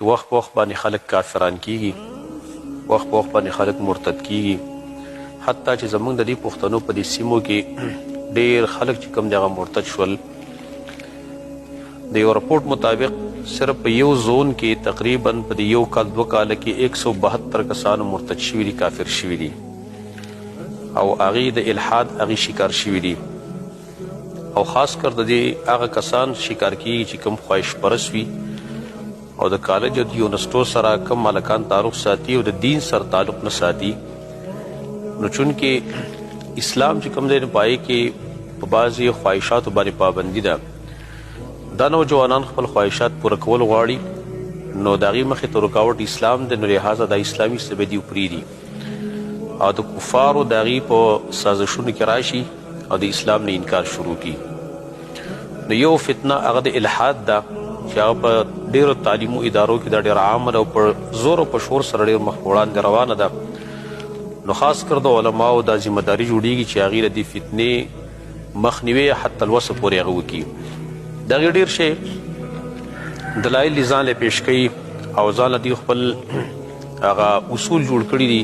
وخت په وخت باندې خلک کافران کیږي، وخت په وخت باندې خلک مرتد کیږي، حتی چې زمونږ د دې پښتنو په دې سیمو کې ډیر خلک چې کوم دغه مرتد شول. د یو رپورټ مطابق صرف په یو زون کې تقریبا په دې یو کال دوه کاله کې 172 کسانو مرتد شوي دي، کافر شوي دي او هغې د الحاد هغې شکار شوي دي. او خاص کر د دې هغه کسان شکار کیږي چې کوم خواهش پرست وي او د کالج او د یونیورسټو سره کوم هلکان تعلق ساتي او د دین سره تعلق نه ساتي. نو چونکې اسلام چې کوم دی نو په هغې کې په بعضې خواهشاتو باندې پابندي ده، دا نوجوانان خپل خواهشات پوره کول غواړي، نو د هغې مخې ته رکاوټ اسلام دی، نو لهذا دا اسلامي څه به دوی پرېږدي او د کفارو د هغې په سازشونو کې راشي او د اسلام نه انکار شروع کړي. نو یو فتنه هغه د الحاد ده چې هغه په ډېرو تعلیمو ادارو کې دا ډېره عامه ده او په زور او په شور سره ډېر مخ په وړاندې روانه ده. نو خاص کر د علماو دا ذمه داري جوړیږي چې هغې د دې فتنې مخنیوی حتی الوسه پورې هغه وکړي. د هغې ډېر شی دلایل دي ځان له پیش کوي او ځان له دوی خپل هغه اصول جوړ کړي دي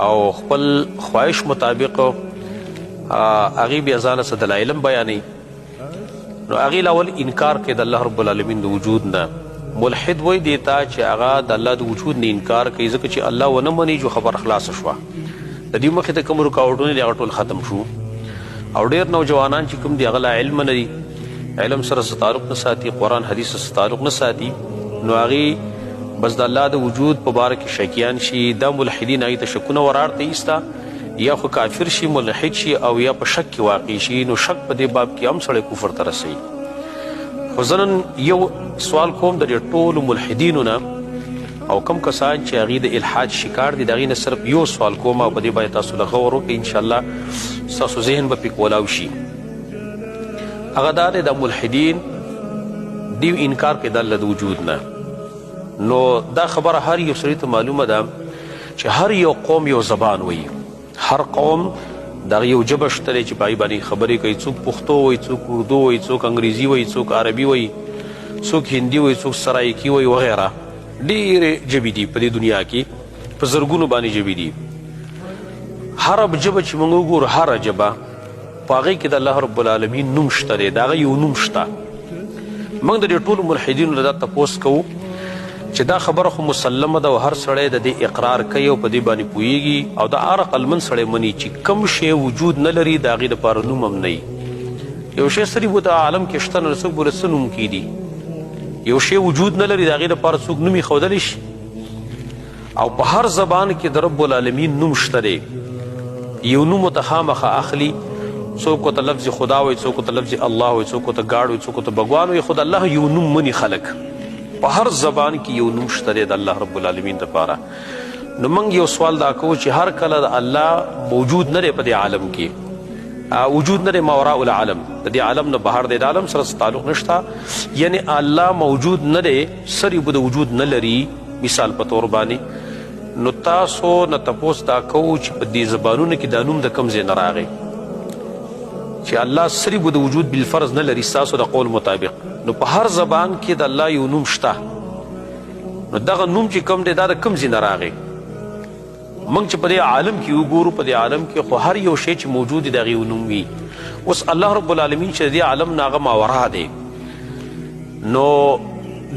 او خپل خواهش مطابق هغې بیا ځان له څه دلایل هم بیانوي. نو هغې له اول انکار کوي د الله رب العالمین د وجود نه. ملحد وایي دې ته چې هغه د الله د وجود نه انکار کوي، ځکه چې الله ونه مني جو خبره خلاصه شوه، د دې مخې ته کوم رکاوټونه دي هغه ټول ختم شو. او ډېر نوجوانان چې کوم دي هغه لا علم نه دي، علم سره څه تعلق نه ساتي، قرآن حدیث سره څه تعلق نه ساتي، نو هغې بس د الله د وجود په باره کې شکیان شي. دا ملحدین هغې ته شکونه ورارته ایسته، یا خو کافر شي ملحد شي او یا په شک کې واقع شي. نو شک په دې باب کې هم سړی کفر ته رسوي. خو زه نن یو سوال کوم د دې ټولو ملحدینو نه او کم کسان چې هغې د الحاد شکار دي، د هغې نه صرف یو سوال کوم او په دې باندې تاسو له غور وکړئ، انشاءالله ستاسو ذهن به پې کولاو شي. هغه دا دی، د ملحدین دیو انکار کوي د الله د وجود نه. نو دا خبره هر یو سړي ته معلومه ده چې هر یو قوم یو زبان وایي، هر قوم دغه یو ژبه شته دی چې په هغې باندې خبرې کوي. څوک پښتو وایي، څوک اردو وایي، څوک انګریزي وایي، څوک عربي وایي، څوک هندي وایي، څوک سرایکي وایي وغیره. ډېرې ژبې دي په دې دنیا کې، په زرګونو باندې ژبې دي. هره ژبه چې موږ وګورو، هره ژبه په هغې کې د الله رب العالمین نوم شته دی، د هغه یو نوم شته. موږ د دې ټولو ملحدینو له دا تپوس کوو چې دا خبره خو مسلمه ده او هر سړی د دې اقرار کوي او په دې باندې پوهېږي او دا هر عقلمند سړی مني چې کوم شی وجود نه لري د هغې دپاره نوم هم نه وي. یو شی سړي بوته عالم کې شته نو څوک به له څه نوم کښېږدي؟ یو شی وجود نه لري د هغې دپاره څوک نوم ایښودلی شي؟ او په هر زبان کې د رب العالمین نوم شته دی، یو نوم ورته خامخا اخلي. څوک ورته لفظ خدا وایي، څوک ورته لفظ الله وایي، څوک ورته ګاډ وایي، څوک ورته بګوان وایي، خو د الله یو نوم مني خلک. په هر زبان کې یو نوم شته دی د الله رب العالمین دپاره. نو موږ یو سوال دا کوو چې هر کله د الله موجود نه دی په دې عالم کې، وجود نه دی ماوراء العالم، د دې عالم نه بهر دی، د عالم سره څه تعلق نشته، یعنی الله موجود نه دی، سر یې د وجود نه لري مثال په تور باندې. نو تاسو نه تپوس دا کوو چې په دې زبانونو کې دا نوم د کوم ځای نه راغی چې الله سری د وجود بالفرض نه لري ستاسو د قول مطابق. نو په هر زبان کې د الله یو نوم شته، نو دغه نوم چې کوم دی دا د کوم ځای نه راغی؟ موږ چې په دې عالم کې وګورو، په دې عالم کې خو هر یو شی چې موجود دی د هغې یو نوم وي. اوس الله رب العالمین چې د دې عالم نه هغه ماورا دی، نو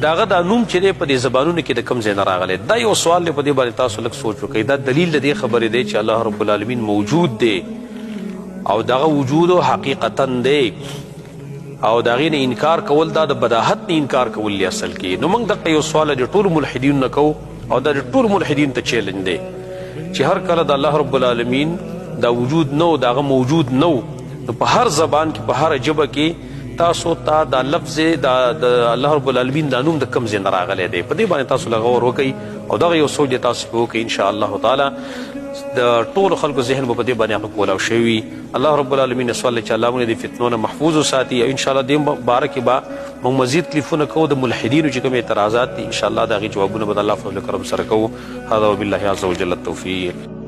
د هغه دا نوم چې دی په دې زبانونو کې د کوم ځای نه راغلی؟ دا یو سوال دی، په دې باندې تاسو لږ سوچ وکړئ. دا دلیل د دې خبرې دی چې الله رب العالمین موجود دی او دغه وجود حقیقتا دی او د هغې نه انکار کول دا د بداهت نه انکار کول دی اصل کې. نو موږ دغه یو سوال د ټولو ملحدینو نه کوو او دا د ټولو ملحدینو ته چیلنج دی چې هر کله د الله رب العالمین دا وجود نه و، د هغه موجود نه و، نو په هر زبان کې په هره ژبه کې تاسو ته دا لفظ د الله رب العالمین دا نوم د کوم ځای نه راغلی دی؟ په دې باندې تاسو له غور وکړئ او دغه یو سوچ دې تاسو پرې وکړئ. ان شاء الله تعالی د ټولو خلکو ذهن به په دې باندې هغه کولاو شوی وي. الله رب العالمین سوال چې الله موږ د فتنو نه محفوظ وساتي او ان شاء الله دې باره کې به موږ مزید کلیفونه کوو د ملحدینو چې کوم اعتراضات دي، ان شاء الله د هغې جوابونه به د الله فضل کرم سره کوو. هذا وبالله عز وجل التوفیق.